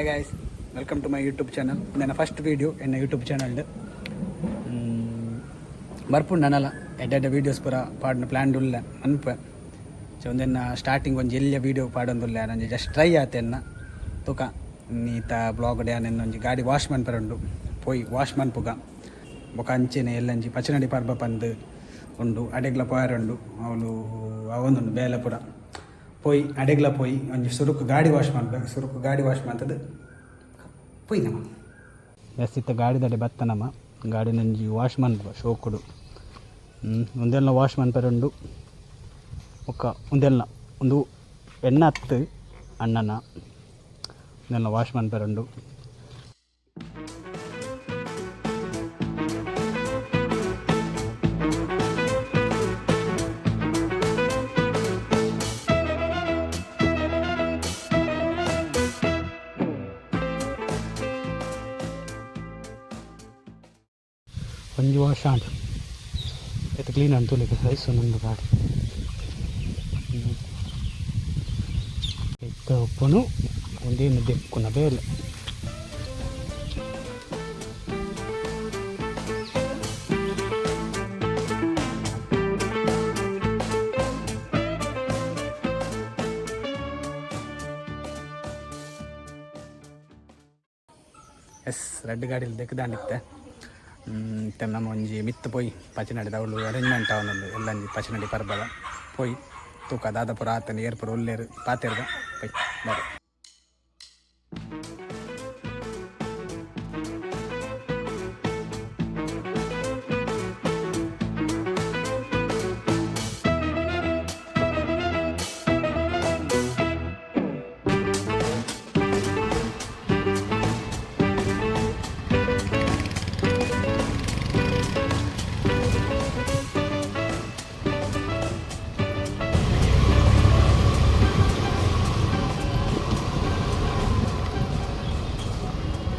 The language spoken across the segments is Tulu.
Hi guys, welcome to my YouTube channel. ನನ್ನ ಫಸ್ಟ್ ವೀಡಿಯೋ ಎನ್ನ ಯೂಟ್ಯೂಬ್ ಚಾನಲ್ಡ್ ಬರ್ಪುಂಡು ನನಲ ಎಡ್ಡೆ ಎಡ್ಡೆ ವೀಡಿಯೋಸ್ ಪೂರ ಪಾಡ್ನ ಪ್ಲ್ಯಾನ್ ಉಲ್ಲ ಅನ್ಪೆ. ಸೊ ಒಂದೆನ್ನ ಸ್ಟಾರ್ಟಿಂಗ್ ಒಂಜಿ ಎಲ್ಯ ವೀಡಿಯೋ ಪಾಡೊಂದುಲ್ಲ, ಒಂಜಿ ಜಸ್ಟ್ ಟ್ರೈ ಆತೆ ಎನ್ನ. ತುಕ ನೀತ ಬ್ಲಾಗ್ ಡ್ಯಾನ್ ಒಂಜಿ ಗಾಡಿ ವಾಶ್ ಮನ್ಪರೆ ಉಂಡು, ಪೋಯಿ ವಾಶ್ ಮನ್ಪುಗ. ಬೊಕ ಅಂಚೆನೆ ಎಲ್ಲಂಜಿ ಪಚನಡಿ ಪರ್ಬ ಪಂದ್ ಉಂಡು, ಅಡೆಗ್ಲ ಪೋಯರುಂಡು. ಅವಳು ಅವೊಂದುಂಡು ಬೇಲೆ ಪೂರ ಪೋಯಿ, ಅಡೆಗ್ಲ ಪೋಯಿ ಒಂಜಿ ಸುರುಕು ಗಾಡಿ ವಾಶ್ ಮನ್ಪೆ. ಸುರುಕು ಗಾಡಿ ವಾಶ್ ಮಲ್ತದು ಪೋಯಿ ನಮ್ಮ ಎಸ್. ಇತ್ತ ಗಾಡಿದಡೆ ಬತ್ತ ನಮ್ಮ ಗಾಡಿನೊಂಜಿ ವಾಶ್ ಮನ್ಪುಗ ಶೋಕುಡು. ಉಂದೆಲ್ಲ ವಾಶ್ ಮನ್ಪರೆ ಉಂಡು. ಬೊಕ್ಕ ಉಂದೆಲ್ಲ ಉಂದು ಎಣ್ಣೆ ಅತ್ತು ಅಣ್ಣನ. ಉಂದೆಲ್ಲ ವಾಶ್ ಮನ್ಪರೆ ಉಂಡು. ಒಂಜಿ ವಾಶ್ ಆಂಡ್, ಏತ್ ಕ್ಲೀನ್ ಆಂಡ್ ತೂಲೆಗ್. ರೈಸ್ ಒಂದೊಂದು ಗಾಡಿ ಇತ್ತ ಉಪ್ಪುನು ಒಂದೇನು ದೆಕ್ಕುನ ಬೇಲೆ. ಎಸ್, ರಡ್ಡ್ ಗಾಡಿಲಿ ದೆಕ್ದಾಂಡಿತ್ತೆ. ಇತ್ತೆ ನಮ್ಮ ಒಂಜಿ ಮಿತ್ತು ಪೋಯಿ ಪಚಿನಡಿ ಅವಳು ಅರೇಂಜ್ಮೆಂಟ್ ಅವನೊಂದು ಎಲ್ಲಂಜಿ ಪಚಿನಡಿ ಪರ್ಬದ ಪೋಯಿ ತೂಕ ದಾದ ಪೂರ ಆತನ ಏರ್ಪುರ ಉಲ್ಲೇರು ಪಾತೆರ್ದ ಪೋಯ್ ಬರೆ.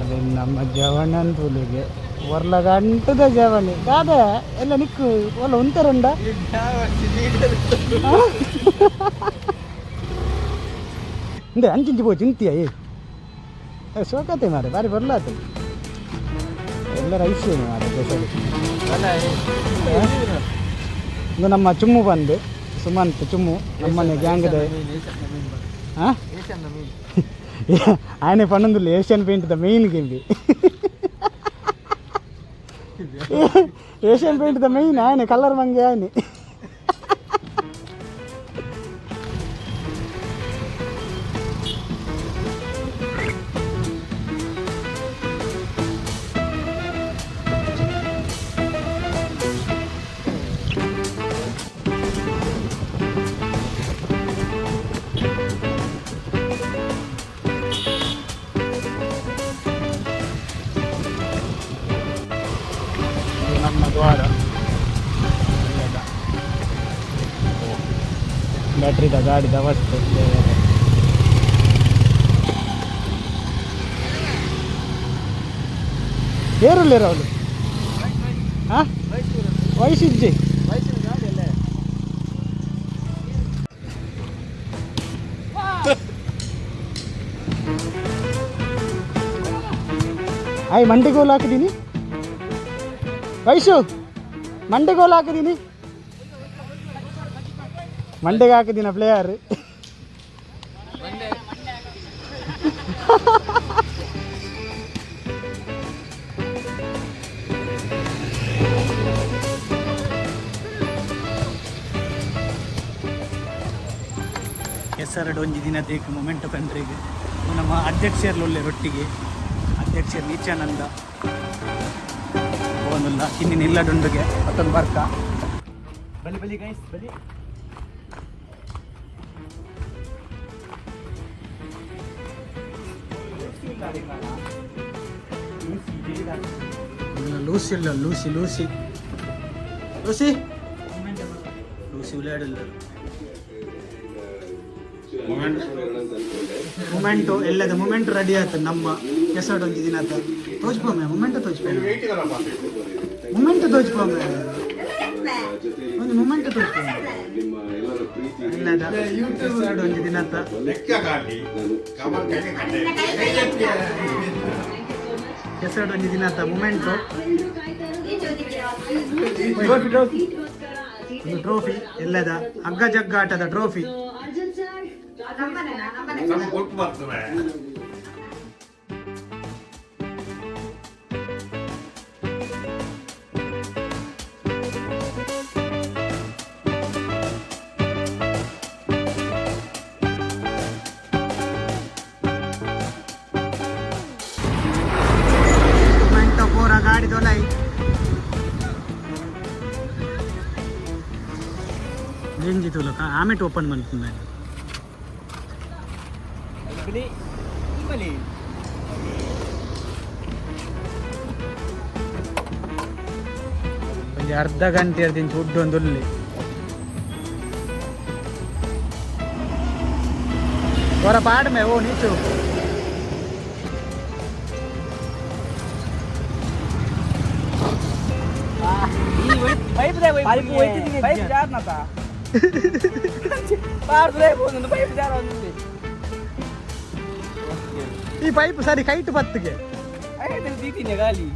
ಅದೇ ನಮ್ಮ ಜವಣನ್ ತೂಲಿಗೆ ಒರ್ಲ ಗಂಟದ ಜವಣಿ ದಾದ ಎಲ್ಲ ನಿಕ್ಕು ಒಲ್ಲ ಉಂತರುಂಡ. ಇಂದೆ ಅಂಚಿಂಚಿ ಪೋ ಚಿಂತಿಯ. ಏ ಶೋಕತೆ ಮಾರೆ, ಬಾರಿ ಬರ್ಲಾತ. ಎಲ್ಲ ರೈಸ್ ಮಾರೆ ಸ್ಪೆಷಲಿ. ಇದು ನಮ್ಮ ಚುಮ್ಮು ಬಂದು, ಸುಮಂತ್ ಚುಮ್ಮು, ನಮ್ಮನೆ ಗ್ಯಾಂಗ್ದ. ಹಾಂ, ಆಯನೆ ಪನ್ನೊಂದುಲ್ಲ Asian paint the main ಗಿಂಬಿ, Asian paint the main ಆಯನೆ, colour ಮಂಗೆ ಆಯನೆ. ಇದು ನಮ್ಮ ದ್ವಾರ. ಬ್ಯಾಟ್ರಿದ ಗಾಡಿದ ವಸ್ತು. ಏರುಲ್ಲೇರು ಅವಳು. ಹಾಂ, ವಯಸ್ಸಿಜ್ಜಿ. ಆಯ್ ಮಂಡಿಗೋಲ್ ಹಾಕಿದ್ದೀನಿ ವಯಸ್ಸು, ಮಂಡೆಗೋಲ್ ಹಾಕಿದ್ದೀನಿ, ಮಂಡೆಗೆ ಹಾಕಿದ್ದೀನ ಪ್ಲೇಯರ್. ಹೆಸರಡು ಒಂಜಿ ದಿನ ತೇಕ್ ಮೊಮೆಂಟೋ ಕಂಟ್ರಿಗೆ. ನಮ್ಮ ಅಧ್ಯಕ್ಷರು ಒಟ್ಟಿಗೆ, ಅಧ್ಯಕ್ಷರು ನೀಚಾನಂದ ಒಂದುಲ್ಲ ಕಿನ್ನಿನ ಇಲ್ಲಡುಂಡುಗೆ ಮತ್ತೊಂದು ಬರ್ಕ. ಬಲಿ ಬಲಿ ಗೈಸ್, ಬಲಿ. ಲೂಸಿ ಇಲ್ಲ, Lucy Lucy Lucy Lucy ಉಳ್ಳಾಡಿಲ್ಲ. ಮೊಮೆಂಟು ಎಲ್ಲದ ಮೊಮೆಂಟ್ ರೆಡಿ ಆಯ್ತು. ನಮ್ಮ ಕೆಸಡು ಒಂಜಿ ದಿನ ಆತ ತೋಜ್ಪೊಮ್ಮೆ ಮೊಮೆಂಟ್, ತೋಜ್ಪೊಮ್ಮೆ ಮೊಮೆಂಟ್, ತೋಜ್ಪೊಮ್ಮೆ ಒಂದು ಮೊಮೆಂಟ್ ತೋಜ್ಪೊಮ್ಮೆ. ನಿಮ್ಮ ಎಲ್ಲರ ಪ್ರೀತಿ ಇಲ್ಲದ ಒಂಜಿ ದಿನತ್ತ. ಕೆಸರು ಒಂಜಿ ದಿನತ್ತ ಮೊಮೆಂಟು. ಒಂದು ಟ್ರೋಫಿ ಎಲ್ಲದ ಹಗ್ಗ ಜಗ್ಗಾಟದ ಟ್ರೋಫಿ. ಮೊಮೆಂಟೋ ಪೂರ ಗಾಡಿ ದೊಲೈ. ಜಿಂಜಿ ತುಲಕ ಆಮೇಲೆ ಓಪನ್ ಮಾಡ್ತೀನಿ. ಬಲಿ ಬಲಿ. ಒಂಜಿ ಅರ್ಧ ಗಂಟೆ ದಿಂಚ ಉಡ್ಡು ಒಂದು ಉಲ್ಲಿ ಹೊರ ಪಾಡ್ಮೆ ಓ ನೀಚು. ಪೈಪ್ ಪೈಪ್ ಜಾರ್ನತ ಪಾರ್ದ್ರೆ ಒಂದು ಪೈಪ್ ಜಾರ ಒಂದು. ಈ ಪೈಪ್ ಸರಿ ಕೈಟು ಪತ್ತಿಗೆ. ಐದು ದೀತಿನ ಗಾಲಿ.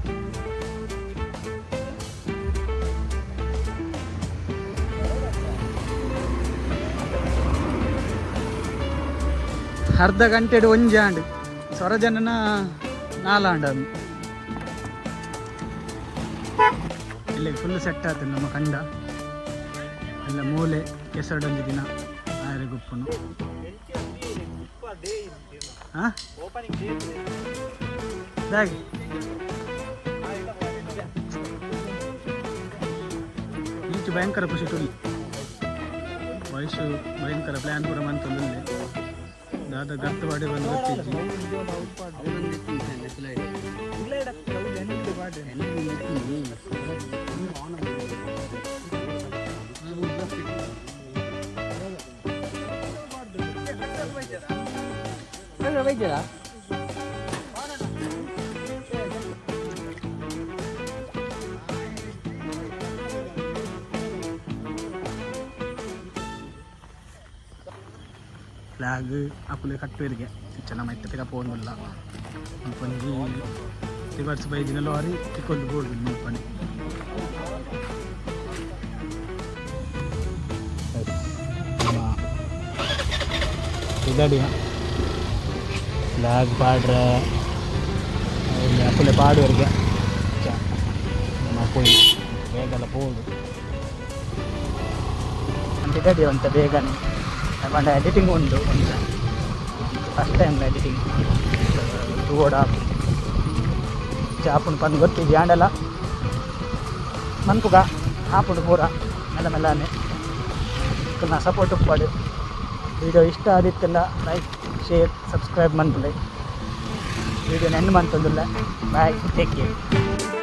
ಅರ್ಧ ಗಂಟೆಡು ಒಂಜಿ ಆಂಡ್ ಸೊರಜನನ ನಾಲಾಂಡ್ ಅದು. ಇಲ್ಲಿ ಫುಲ್ ಸೆಟ್ ಆಯ್ತು ನಮ್ಮ ಕಂಡ ಎಲ್ಲ ಮೂಲೆ ಕೆಸರಡೊಂಜಿ ದಿನ ಆಯರೆ ಗುಪ್ಪನು. ಹಾ, ದಾಗಿ ಈಚು ಭಯಂಕರ ಖುಷಿ ತುಳಿ ವಯಸ್ಸು ಭಯಂಕರ ಪ್ಲ್ಯಾನ್ ಕೂಡ ಮಂತೊಂದುಲ್ಲೆ ದಾದ ಗತ್ತು ಬಾಡಿ ಬಂದು ಗೊತ್ತಿಜ್ಜಿ. ಫ್ಲಾಗ್ ಅಕುಲೆ ಕಟ್ಟುವರಿಗೆ ಚೆನ್ನ ಮೆತ್ತ ಪೋಂದುಲ್ಲ. ಒಂಜಿ ರಿವರ್ಸ್ ಬೈದಿನ ಲಾರಿ ತಿಕ್ಕೊಂದು ಬೋರ್ಡ್ ಮುಲ್ಪನೆ. ಇದಡಿಯ ಫ್ಲಾಗ್ ಪಾಡ್ರೆ ಅಕುಲೆ ಪಾಡುವರಿಗೆ ನಮ್ಮ ಪೋಯಿ ಬೇಗಲ ಪೋದು ಅಂತ ಇದಡಿ ಅಂತ ಬೇಗನೆ ಪಂಡ ಎಡಿಟಿಂಗ್ ಉಂಟು ಅಂತ. ಫಸ್ಟ್ ಟೈಮ್ ಎಡಿಟಿಂಗ್ ತೂಗೋಡ ಆಪುಂಡು ಪಂದ್ ಗೊತ್ತಿಜ್ಜಿ. ಆಂಡಲ ಮನ್ಪುಗ ಆಪುಂಡು ಪೂರ ಮೆಲ್ಲ ಮೆಲ್ಲನೆ. ನಾ ಸಪೋರ್ಟ್ ಉಪ್ಪಾಡು. ವಿಡಿಯೋ ಇಷ್ಟ ಆದಿತ್ತೆಲ್ಲ ಲೈಕ್, ಶೇರ್, ಸಬ್ಸ್ಕ್ರೈಬ್ ಮನ್ಪುಲೆ. ವಿಡಿಯೋ ಎಂಡ್ ಮಂತೊಂದುಲ್ಲ. Bye, take care.